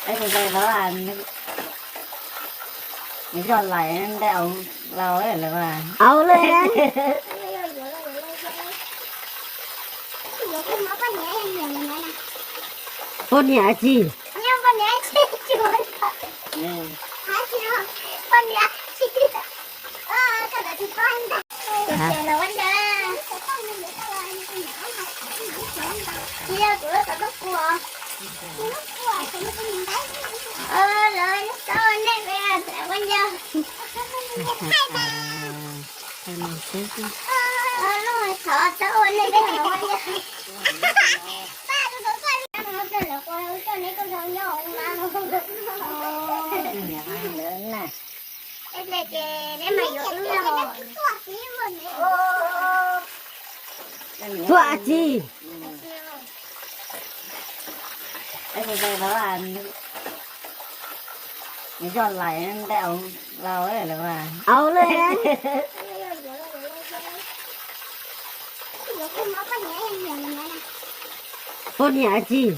Ntawd los nws zoj lais ntawd, au, laus lawm. Au lawm. Poj niam tsis Tuaj tsis. Nws zoj lais ntawd, au, laus lawm. Au lawm. Poj niam tsis.